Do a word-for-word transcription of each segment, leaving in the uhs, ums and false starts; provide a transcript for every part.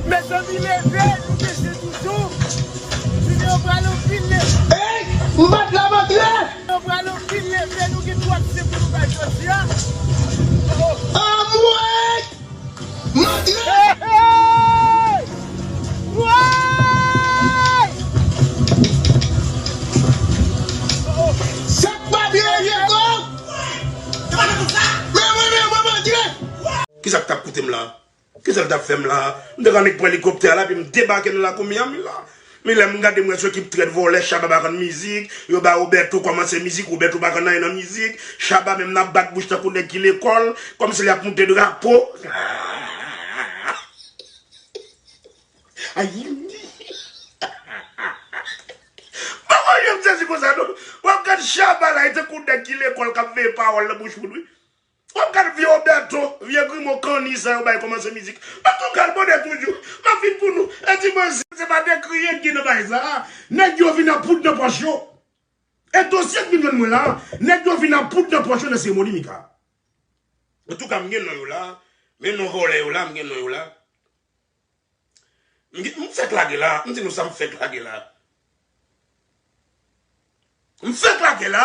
Mezanmi, leve, nou bezwen toujou. Junior pral anpil leve. Ey, m bat la, m antre. Junior pral anpil leve, nou gen twòp se pou nou bay jodi a. Oh, oh. Anmwey! M antre. Hey, hey! Woy! Oh, oh. Sa k pa byen, Jeko? Men mwen, men mwen, m antre. Kisa k t ap koute m la? Kisa l t ap fè m la? M te ka annik pran elikoptè a la, epi m debake nan lakou Miami la. Men lè m gade m wè se ekip trèt vòlè, Shabba pa konn mizik, yo ba Roberto kòmanse mizik, Roberto pa konn anyen nan mizik, Shabba menm nan ap bat bouch tankou nèg ki lekòl, kòmsi l ap moute drapo. Ay. Papa, yo m sezi konsa non. W ap gad Shabba la, e tankou nèg ki lekòl k ap veye pawòl nan bouch moun wi. W ap gad vye Roberto, vye grimo kanni sa yo bay kòmanse mizik. Antouka, l bonè toujou. M ap vin pou nou. E ti manzè, se pa de kriye ki gen nan bagay sa a. Nèg yo vin ak poud nan pòch yo. E dosye k vin jwenn mwen la, nèg yo vin ak poud nan pòch yo nan seremoni Mika. Antouka, m gen non yo la. Men non vòlè yo la, m gen non yo la. M, m fèk lage la, m di nou sa m fèk lage la. M fèk lage la,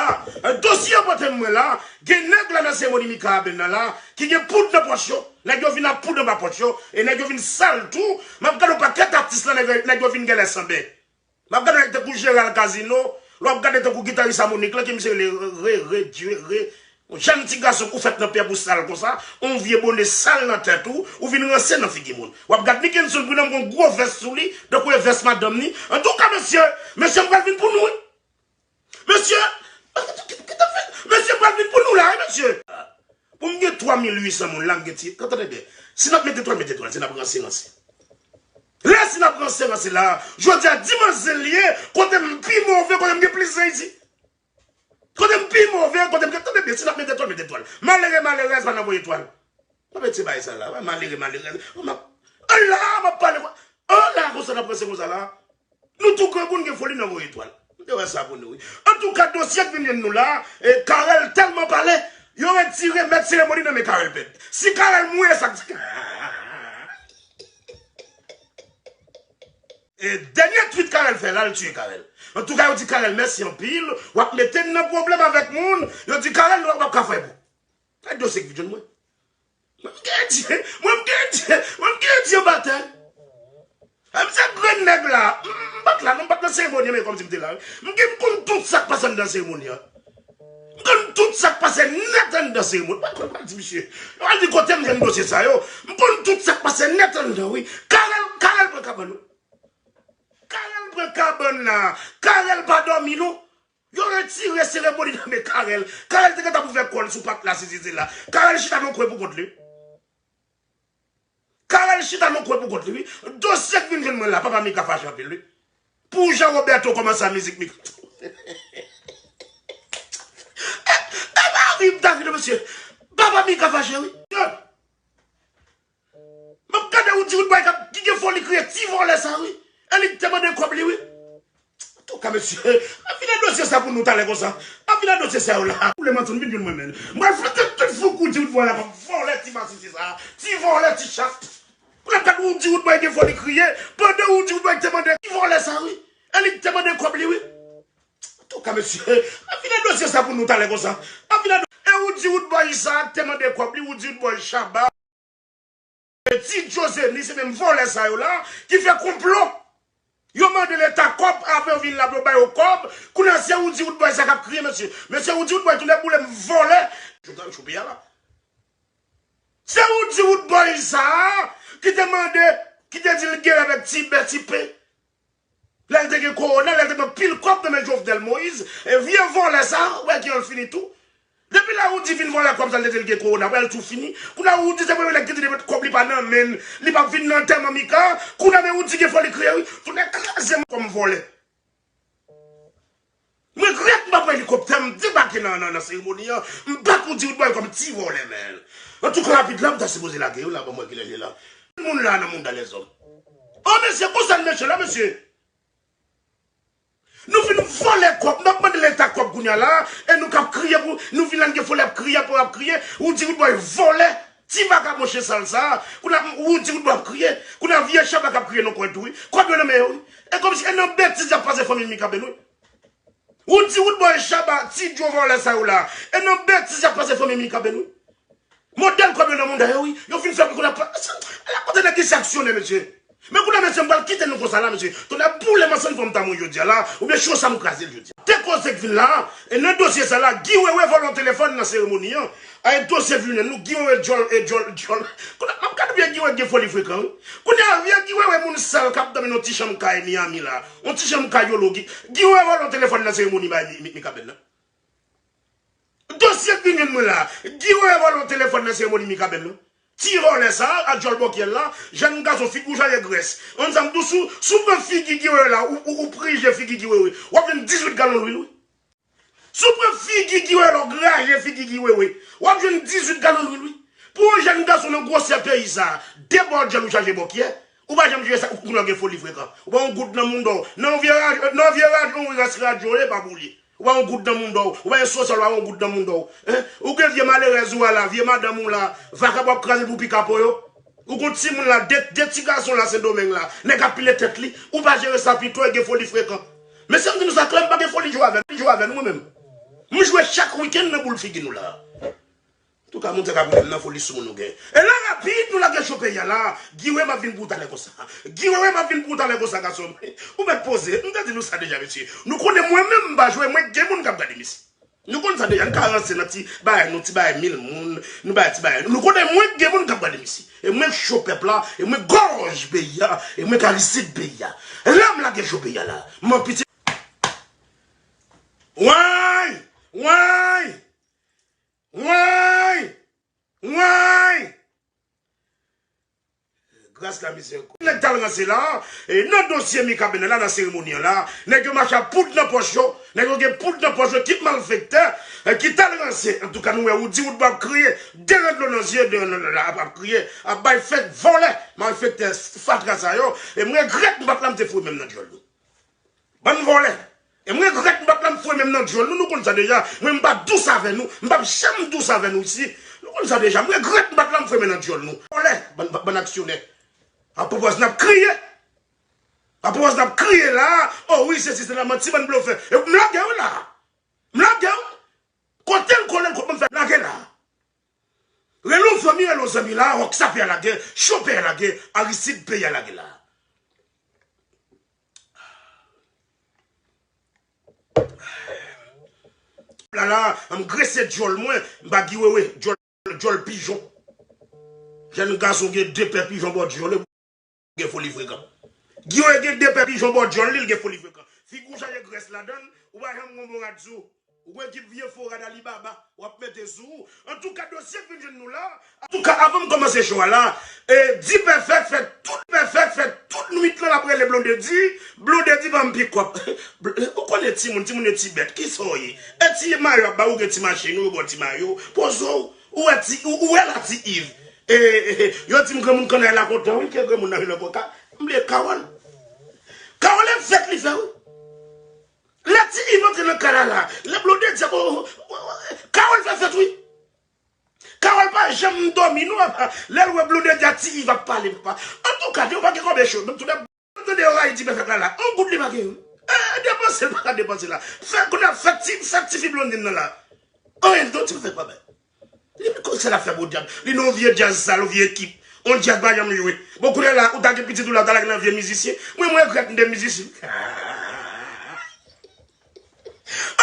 dosye yo pote mwen la, gen nèg la nan seremoni Mika Abel nan la, ki gen poud nan pòch yo, nèg yo vin ak poud anba pòch yo, e nèg yo vin sal tou, m ap gade yon pakèt atis la, nèg yo, nèg yo vin genlè sanble. M ap gade nèg tankou Gérald Casino, lè w ap gade tankou gitaris amonik la, ki misye rele Re, Re, Re, Re, Yon jèn ti gason k ou fèt nan pè pou sal konsa, yon vye bone sal nan tèt ou, ou vin ranse nan figi moun. W ap gad Nickenson Prud'homme gon gwo vès sou li, tankou e vès madanm ni. Antouka, mesye, mesye, m pral vin pou nou, wi. Mesye, mesye, m pral vin pou nou la, wi, mesye. Pou m gen twa mil uit san moun la, m gen ti, tande byen. Si n ap met etwal, met etwal, si n ap ranse, ranse. Lè si n ap ranse, ranse la, jodi a, di manzè l ye, kote m pi move, kote m gen plis zen isi. Kote m pi move, kote m gen, tande byen, si n ap met etwal, met etwal. Malere, malerèz, pa nan voye etwal. Pa mete bagay sa la, wè, malere, malerèz. An la, m ap pale, an la, konsa n ap ranse konsa la. Nou tou grangou, n gen foli nan voye etwal. M te wè sa pou nou, wi. Antouka, dosye k vin jwenn nou la, e, Carel tèlman pale, yo retire mèt seremoni nan men Carel Pèp. Si Carel mouye sa k di. E dènye tweet Carel fè la, l tiye Carel. Antouka, yo di Carel mèsi anpil, w ap mete n nan pwoblèm avèk moun. Yo di Carel, nou p ap ka fè pou. Gade dosye k vin jwenn mwen. Mwen, m gen di, mwen, m gen di, mwen, m gen di anba tè. E m se grenn nèg la. M, m pa t la, non, m pa t nan seremoni an, men kòmsi m te la, wi. M gen, m konn tout sa k pase anndan seremoni an. M konn tout sa k pase nèt anndan seremoni. Mwen konn pa di misye. Yo al di kote m jwenn dosye sa yo. M konn tout sa k pase nèt anndan, wi. Carel, Carel pran kabann, wi. Carel pran kabann la. Carel pa dòmi, non. Yo retire seremoni nan men Carel. Carel te gentan pou fè kò l sou pat la, si, si, si la. Carel chita nan kwen pou kont li. Carel chita nan kwen pou kont li, wi. Dosye k vin jwenn mwen la, papa Mika fache anpil, wi. Pou jan Roberto kòmanse a mizik Mika. E, e mari m ta vin, mesye. Papa Mika fache, wi. M ap gade Roody Roodboy k ap, ki gen foli kriye ti vòlè sa, wi. E li k te mande kòb li, wi. Antouka, mesye, m ap vin ak dosye sa pou nou talè konsa. M ap vin ak dosye sa yo la. Ou le manti, vin jwenn mwen, men. M pral flanke tout fou Roody Roodboy la, vòlè ti masisi sa. Ti vòlè, ti chat. Pou n ap gade Roody Roodboy gen foli kriye. Pandan Roody Roodboy te mande ti vòlè sa, wi. E li k te mande kòb li, wi. Antouka, mesye, m ap vin ak dosye sa pou nou talè konsa. M ap vin ak do-, e Roody Roodboy sa te mande kòb li, Roody Roodboy Shabba. Ti Djo Zeni, se menm vòlè sa yo la ki fè konplo. Yo mande Leta kòb, apre yo vin la pou yo ba yo kòb. Kounye a se Roody Roodboy sa k ap kriye, mesye. Mesye, Roody Roodboy tounen boule m vòlè. Choupi a la. Se Roody Roodboy sa a ki te mande, ki te di l gere avèk Ti Bè, Ti Pen. Lè l te gen kowona, lè l te pran pil kòb nan men Jovenel Moïse, e vye vòlè sa a, wè ki an l fini tou. Depi lè Roody vin vòlè kòb sa, l te di l gen kowona, wè l tou fini. Kounye a Roody se premye nèg ki di depi kòb li pa nan men l, li p ap vin nan antèman Mika. Kounye a men Roody gen foli kriye, wi. Tounen kraze m kòm vòlè. Mwen grèt m pa pran elikoptè, m debake nan, nan, nan seremoni an, m bat Roody Roodboy kòm ti vòlè, men. Antouka, rapid la, m ta sipoze lage yo la, ban m wè kilè l ye la. Moun la nan mouda lèzòm. O, mesye, konsa n mechan la, mesye. Nou fin vòlè kòb, n ap mande Leta kòb kounye a la, e nou k ap kriye pou, nou vin la n gen foli ap kriye, ap, ap kriye, Roody Roodboy vòlè. Ti vakabon chen sal sa, kounye a Roody Woodboy ap kriye, kounye a vye Shabba k ap kriye nan kwen tou wi. Kòb yo nan men yo wi. E kòmsi e nan betiz y ap pase fanmi Mikaben wi. Roody Woodboy, Shabba, Ti Djo vòlè sa yo la. E nan betiz y ap pase fanmi Mikaben wi. Modèl kòb yo nan mouda yo wi. Yo fin fè pou kounye a pa. Ala kote nèg ki se aksyonè mesye. Men kounye a mesye m pral kite nou konsa la mesye. Tonnè boule m ansanm fò m ta mouri jodi a la. Oubyen cho sa m kraze l jodi a. Te koze k vin la. E nan dosye sa la, Guy Wewe vòlè yon telefòn nan seremoni an. A e dosye vin nou, Guy Wewe djòl, e djòl, djòl. Kounye a, m ap gade vye Guy Wewe gen foli frekan wi. Kounye a, vye Guy Wewe moun sal k ap dòmi nan yon ti chanm kay Miami la. Yon ti chanm kay Yolo. Guy, Guy Wewe vòlè yon telefòn nan seremoni bay Mi, Mi, Mikaben nan. Dosye k vin jwenn mwen la. Guy Wewe vòlè yon telefòn nan seremoni Mikaben nan. Ti vòlè sa a, djòl bòkyè la, jèn gason figi w chanje grès. Ann sa m di w, si w, si w pran figi Guy Wewe la, ou, ou, ou prije figi Guy Wewe, w ap jwenn dizuit galon lwil wi. Si w pran figi Guy Wewe la, w graje figi Guy Wewe, w ap jwenn dizuit galon lwil wi. Pou yon jèn gason nan gwosè peyi sa a, de bò djòl ou chanje bòkyè, ou pa janm jere sa, ou, ou gen foli frekan. Ou pa yon goud nan mouda w. Nan yon vye radyo, nan yon vye radyo, yon rès radyo, e pa boule. Ou pa yon goud nan mouda w. Ou pa yon sosyal, ou pa yon goud nan mouda w. Hein? Ou gen vye malerèz ou a la, vye madanm ou la, vakabon ap kraze l pou pikapo yo. Ou gon timoun la, de, de ti gason la Sendomeng la, nèg ap pile tèt li, ou pa jere sa pito, e gen foli frekan. Mesye m di nou sa klè, m pa gen foli jwe avè, jwe avè nou mwen menm. M jwe chak wikenn nan boul figi nou la. Antouka, moun sa k ap goumen nan foli sou moun ou gen. E la rapid, nou lage cho peyi a la. Guy Wewe m ap vin pou ou talè konsa. Guy Wewe m ap vin pou ou talè konsa, gason. Ou mèt poze. M te di nou sa deja, mesye. Nou konnen mwen menm m pa jwe, mwen gen moun k ap gade m isi. Nou konn sa deja, nou ka ranse nan ti bagay, nou ti bagay mil moun, nou bagay ti bagay. Nou konnen mwen gen moun k ap gade m isi. E mwen cho pèp la, e mwen gòj peyi a, e mwen karisid peyi a. E la m lage cho peyi a la. M an piti. Way! Way! Way! Way! Gras la mizè. Nèg t al ranse la, e nan dosye Mikaben nan la, nan seremoni an la, nèg yo mache ak poud nan pòch yo, nèg yo gen poud nan pòch yo, ekip malfektè, e, ki t al ranse. Antouka, nou wè Roody Woodboy ap kriye, deran dlo nan zye, deran dlo nan la, ap, ap kriye, ap bay fèt vòlè, malfektè fatra sa yo. E m regrèt m pa t la, m te foure men m nan djòl nou. Bann vòlè. E m regrèt m pa t la m foure men m nan djòl nou, nou konn sa deja. Mwen m pa dous avè nou, m p ap janm dous avè nou isi. Nou konn sa deja, m regrèt m pa t la m foure men nan djòl nou. Vòlè, bann, bann aksyonè. Apwopòz n ap kriye. Apwopòz n ap kriye la, o wi, sesi, sela, manti, bann blofè. E m lage w la. M lage w. Kote l kole l, kot mwen fè lage la. Rele w fanmi, rele w zanmi la, wòk sa peyi a lage, cho peyi a lage, Aristide peyi a lage la. La la, m grese djòl mwen, m pa Guy Wewe, djòl, djòl pijon. Jèn gason gen de pè pijon bò djòl, gen foli frekan. Guy Wewe gen de pè pijon bò djòl li, l gen foli frekan. Figi w chanje grès ladan l, ou pa janm gon bon rad sou ou. Ou gon ekip vye fo rad Alibaba, w ap mete sou ou. Antouka, dosye k vin jwenn nou la. Antouka, avan m kòmanse cho a la, e, Dipèfèk fè tout, Dipèfèk fè tout nwit lan l ap rele Blondedy, Blondedy ban m pikòp. Ou konnen timoun, timoun yo ti bèt, kisa w ye? E ti mayo ap ba ou, gen ti machin, ou gen ti mayo, poze w. Ou wè ti, ou, ou wè la ti Iv. E, e, e, yo di m granmoun kannay la kontan, wi, ke granmoun nan vin nan koka. M bliye Kawòl. Kawòl e fèt li fè, wi. Lè ti Iv antre nan kay la la, lè Blondedy ap, o, o, o, Kawòl fè fèt, wi. Kawòl pa janm dòmi, non, apa. Lè l wè Blondedy ak ti Iv ap pale, papa. Antouka, yo pa gen kòb e cho, menm tou lè Tande yo rayi Dipèfèk la la. On goud li pa gen. Eh, depanse l pa ka depanse la. Fè kounye a fè ti, fè ti fi Blondedy nan la. Anyen li di Dipèfèk pa bay. Li menm kòmsi l ap fè podyab. Li nan yon vye djaz sal, yon vye ekip. On djaz pa janm jwe. Bon, kounye a la, ou ta gen pitit ou la, ou ta lage nan vye mizisyen. Mwen, mwen regrèt m te mizisyen.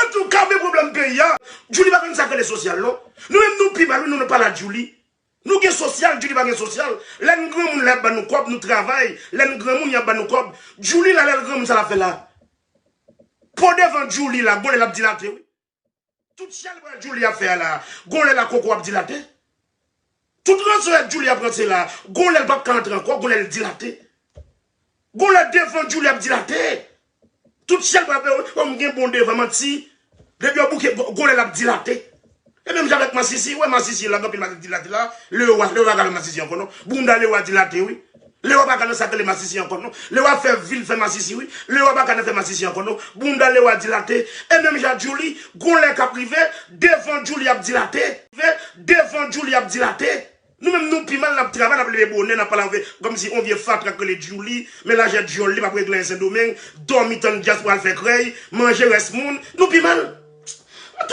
Antouka, men pwoblèm peyi a. Djouly pa konn sa k rele sosyal, non. Nou menm nou pi mal, wi, nou, nou pale a Djouly. Nou gen sosyal, Djouly pa gen sosyal. Lè n granmoun, lè y ap ban nou kòb, nou travay. Lè n granmoun, y ap ban nou kòb. Djouly la, lè l granmoun, sa l ap fè la? Po devan Djouly la, gon lè l ap dilate, wi. Tout chalbwa Djouly ap fè a la, gon lè la koko ap dilate. Tout ranse Djouly ap ranse la, gon lè l p ap ka antre ankò, gon lè l dilate. Gon lè devan Djouly ap dilate. Tout sèl pa fè, o, m gen bon devan, manti. Depi yo bouke, go-, gon lè l ap dilate. E menm jan avèk Masisi, ou wè Masisi la, gen anpil Masisi dilate la. Lewa, Lewa pa ka nan Masisi ankò non. Bounda Lewa dilate, wi. Lewa pa ka nan sa k rele Masisi ankò non. Lewa fè vil fè Masisi, wi. Lewa pa ka nan fè Masisi ankò non. Bounda Lewa dilate. E menm jan Djouly, gon lè k ap rive, devan Djouly ap dilate. Devan Djouly ap dilate. Nou menm nou pi mal, n ap travay, n ap leve bonè, n ap pale avè kòmsi yon vye fatra k rele Djouly, men lajè dyòl li p ap regle anyen Sendomeng, dòmi tann djaz pou al fè krèy, manje rès moun, nou pi mal.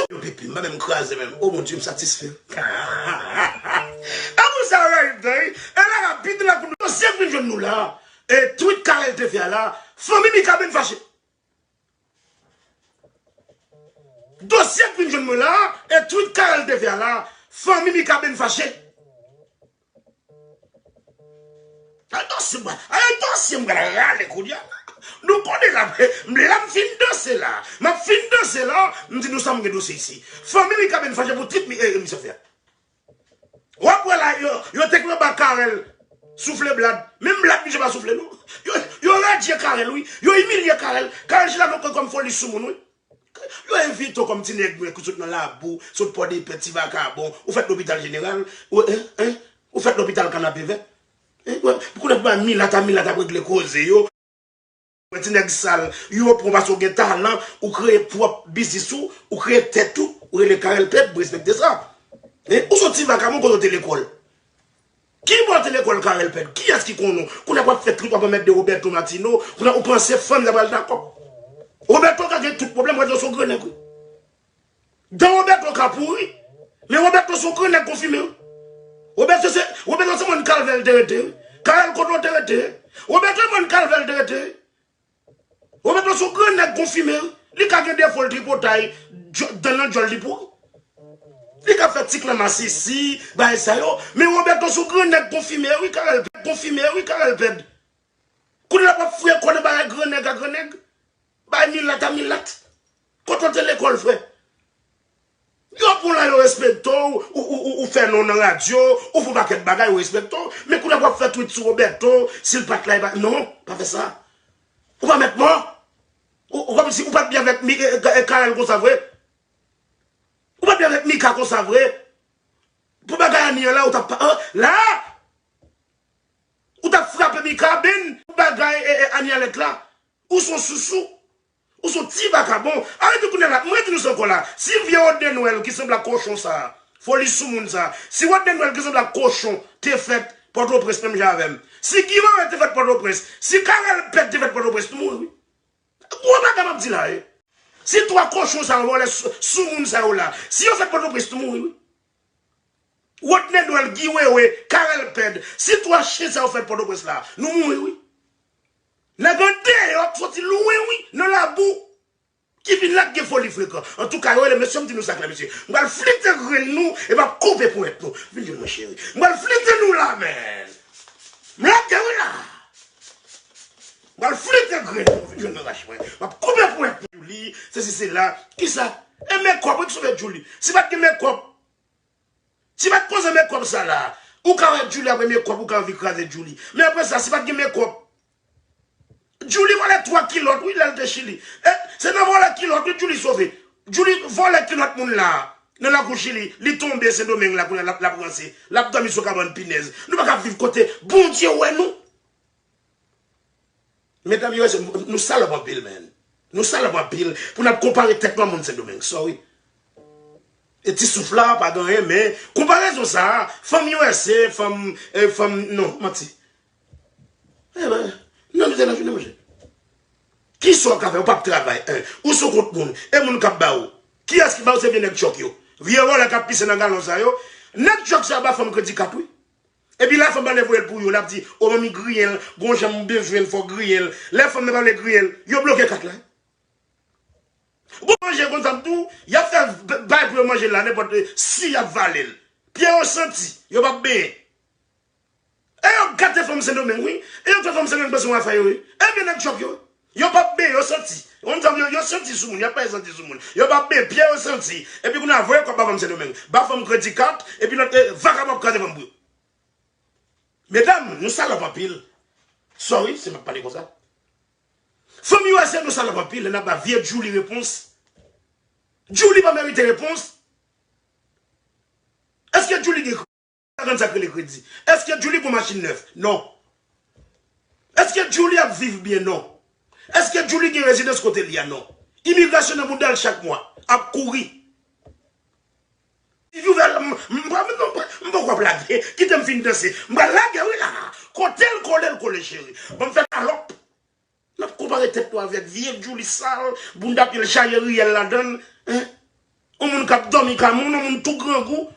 Yo pipi, m pa menm kraze menm. O Bondye, m satisfè. E pou sa yo rayivdan, wi. E la rapid la pou nou. Dosye k vin jwenn nou la. E tweet Carel te fè a la. Fanmi Mikaben fache. Dosye k vin jwenn mwen la. E tweet Carel te fè a la. Fanmi Mikaben fache. Ay dosye m pral, ay dosye m pral rale kounye a. Nou konnen la, m la m fin danse la. M ap fin danse la, m di nou sa m gen dosye isi. Fanmi Mikaben fache pou tip mi, e, misye fè. W ap wè la, yo, yo te k nan ba Carel soufle blad. Menm blad misye pa soufle non. Yo, yo radye Carel wi. Yo imilye Carel. Carel chita nan kwen kòm foli sou moun wi. Yo envite w kòm ti nèg nwè ki sot nan labou, sot Pòdepè, ti vakabon, ou fèt lopital jeneral, ou, en, en, ou fèt lopital kanapevè. En, kounye a pou bay milat a milat ap regle koze yo. Wè ti nèg sal, yo pran w paske w gen talan, ou kreye pwòp biznis ou, ou kreye tèt ou, ou rele Carel Ped, m respekte sa. En, ou se yon ti vakabon kote w te lekòl. Ki bò te lekòl Carel Ped? Kiyès ki konn ou? Kounye a w ap fè twit, w ap anmède Roberto Martino, kounye a ou panse fanm nan pral dakò? Roberto ka gen tout pwoblèm, Roberto se yon gran nèg wi. Dan Roberto ka pouri, men Roberto se yon gran nèg konfime wi. Roberto se, Roberto se mòn Kalvè l te rete wi. Carel kote w te rete? Roberto se mòn Kalvè l te rete wi. Roberto se yon gran nèg konfime wi. Li ka gen defo l tripotay, djò- dan nan djòl li pouri. Li ka fè ti klan masisi, bagay sa yo. Men Roberto se yon gran nèg konfime wi Carel Ped, konfime wi Carel Ped. Kounye a w ap fouye kò nan bagay gran nèg a gran nèg. Bagay milat a milat. Kote w te lekòl frè? Yo pran w la yo respekte w, ou, ou, ou, ou fè non nan radyo, ou fè yon pakèt bagay, yo respekte w. Men kounye a w ap fè twit sou Roberto, si l pa t la, e pa, non, pa fè sa. Ou pa mèt mò. Ou, ou kòmsi ou pa t byen avèk mi, e, e, e, Carel konsa vre. Ou pa t byen avèk Mika konsa vre. Pou bagay Anie an la, ou t ap pa, an, la, ou t ap frape Mika Benn pou bagay, e, e, Anie Alèt la. Ou se yon sousou. Ou se yon ti vakabon. Arete kounye a la. Mwen di nou sa ankò la. Si vye Rodney Noël ki sanble ak kochon sa a, foli sou moun sa a, si Rodney Noël ki sanble ak kochon te fèt Pòtoprens menm jan avè m, si Guy Wewe te fèt Pòtoprens, si Carel Ped te fèt Pòtoprens, nou mouri wi. Gwo bagay m ap di la wi. Si twa kochon sa yo vòlè sou, sou moun sa yo la, si yo fèt Pòtoprens, nou mouri wi. Rodney Noël, Guy Wewe, Carel Ped, si twa chen sa yo fèt Pòtoprens la, nou mouri wi. Nèg andeyò k soti lwen wi, nan labou, ki vin la k gen foli frekan. Antouka, yo rele mesye, m di nou sa klè, mesye. M pral flite grenn nou, e m ap koupe ponyèt nou. Vin jwenn mwen, cheri. M pral flite nou la, men. M lage wi la. M pral flite grenn nou, vin jwenn mwen, rach mwen. M ap koupe ponyèt nou. Li, sesi, sela. Kisa? E mekòp, wi, ki sove Djouly. Si pa t gen mekòp, si pa t koze mekòp sa la, ou ka wè Djouly apre mekòp, ou ka anvi kraze Djouly. Men apre sa, si pa t gen mekòp, Djouly vòlè twa kilòt, wi, lè l te Chili. E, se nan vòlè kilòt, wi, Djouly sove. Djouly vòlè kilòt moun la. Nan lakou Chili, li tonbe Sendomeng la, kounye a l ap, l ap ranse. L ap dòmi sou kabann pinèz. Nou pa ka viv kote Bondye wè nou. Medam yo, nou salòp anpil, man. Nou salòp anpil pou n ap konpare tèt nou a moun Sendomeng. Sorry. E ti souf la, pa gen anyen, men konparezon sa a, fanm U S A, fanm, e, fanm, non, manti. Eben, nan mizè nan jounen, monchè. Kisa w ka fè? Ou p ap travay, en. Ou sou kont moun. E moun k ap ba ou. Kiyès ki ba ou? Se vye nèg tchòk yo. Vye vòlè k ap pise nan galon sa yo. Nèg tchòk sa yo ba fanm kredi kat, wi. Epi lè fanm pa vle voye l pou yo, l ap di, o, manmi griyen l, gon jan m bezwen l, fò w griyen l. Lè fanm nan pa vle griyen l, yo bloke kat la. Bon, manje konsa m tou, y ap fè b-, bay pou yo manje la, nenpòt, e, si y ap vale l. Pye yo santi, yo p ap benyen. E yo gate fanm Sendomeng, wi. E yo fè fanm Sendomeng panse yon afè yo, wi. E vye nèg tchòk yo. Yo p ap benyen, yo santi. Yon fanm yo, yo santi sou moun, y ap pale santi sou moun. Yo p ap benyen, pye yo santi. Epi kounye a voye kòb ba fanm Sendomeng. Ba fanm kredi kat, epi lòt, e, vakabon ap kraze fanm pou yo. Medam, nou salòp anpil. Sorry, si m ap pale konsa. Fanm U S A, nou salòp anpil, lè n ap ba vye Djouly repons. Djouly pa merite repons. Èske Djouly gen kredi? Pa konn sa k rele kredi. Èske Djouly gon machin nèf? Non. Èske Djouly ap viv byen? Non. Èske Djouly gen rezidans kote li a? Non. Imigrasyon nan bounda l chak mwa. Ap kouri. Viv ouvè, m, m, m, m, m poko ap lage. Kite m fin danse. M pral lage wi la. Kote l kole, l kole, cheri. Ban m fè salòp. N ap konpare tèt nou avèk vye Djouly sal, bounda pye l chaje riyèl ladan l, en? On moun k ap dòmi ka moun, on moun tou grangou,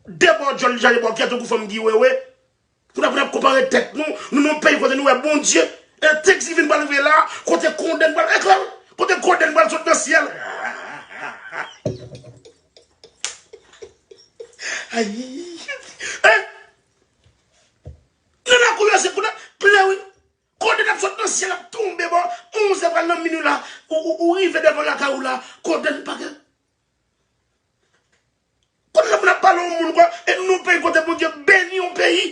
de bò djòl li chaje bò kè tankou fanm Guy Wewe. Pou n ap, pou n ap konpare tèt nou, nou nan yon peyi kote nou wè Bondye, e Thanksgiving pral rive la, kote kodenn pral eklè, kote kodenn pral sot nan syèl. Ayi, en? Nan lakou yo se kounye a, klè wi. Kodenn ap sot nan syèl, ap tonbe bò onzè pral nan minwi la. Ou, ou, ou rive devan lakay ou la, kodenn pa gen. Kodenn ap, ap pale yon moun kwa, e nou peyi kote Bondye beni yon peyi.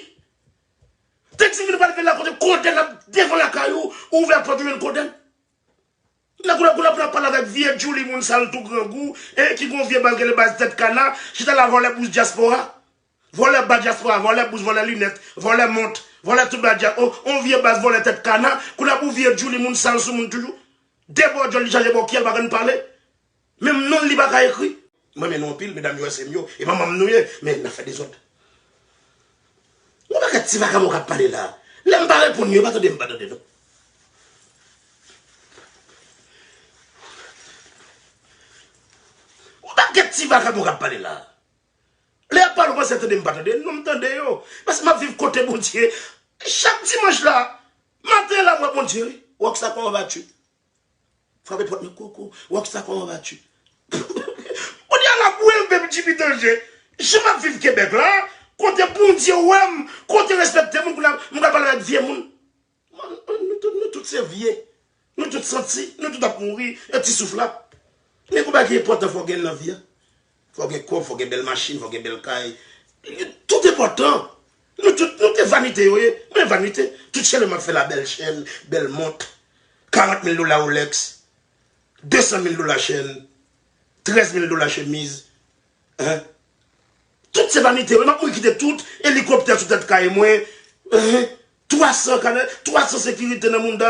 Thanksgiving pral vin la kote kodenn ap devan lakay ou, ou ouvè pòt ou jwenn kodenn. Nan kounye a, kounye a, kounye a pale avèk vye Djouly moun sal tou grangou, e ki gon vye baz rele baz tèt kana, chita la vòlè bous dyaspora. Vòlè ba dyaspora, vòlè bous, vòlè linèt, vòlè mont, vòlè tout ba dya-, o, on vye baz vòlè tèt kana, kounye a pou vye Djouly moun sal sou moun toujou. De bò djòl li chaje bò kè l pa konn pale. Menm non li pa ka ekri. Mwen renmen nou anpil, medam yo, sè m yo, e manman m nou ye, men n ap fè dezòd. Yon pakèt ti vakabon k ap pale la. Lè m pa reponn yo, yo pa tande m pa tande non. Yon pakèt ti vakabon k ap pale la. Lè y ap pale, ou panse tande m pa tande? Non, m tande yo. Paske m ap viv kote Bondye. Chak dimanch la, maten la, m wè Bondye, wi. Rockstar, comment vas-tu? Frape pòt mwen, koukou. Rockstar, comment vas-tu? Kounye a la, pou enpe m Jimmy Danger. Jan m ap viv Kebèk la, kote Bondye wè m, kote respekte moun, kounye a, m ka pale avèk vye moun. Man, nou tout, nou tout se vye. Nou tout santi, nou tout ap mouri, e ti souf la. Men gon bagay ki enpòtan fò w gen nan vi a. Fò w gen kòb, fò w gen bèl machin, fò w gen bèl kay. Tout enpòtan. Nou tout, nou te vanite yo ye. Mwen vanite. Tout chèn m ap fè la, bèl chèn, bèl mont. Karant mil dola Rolex. De san mil dola chèn. Trèz mil dola chemiz. Hein? Tout se vanite yo. M ap mouri kite tout elikoptè sou tèt kay mwen. Hein? Twa san kanè, twa san sekirite nan mounda.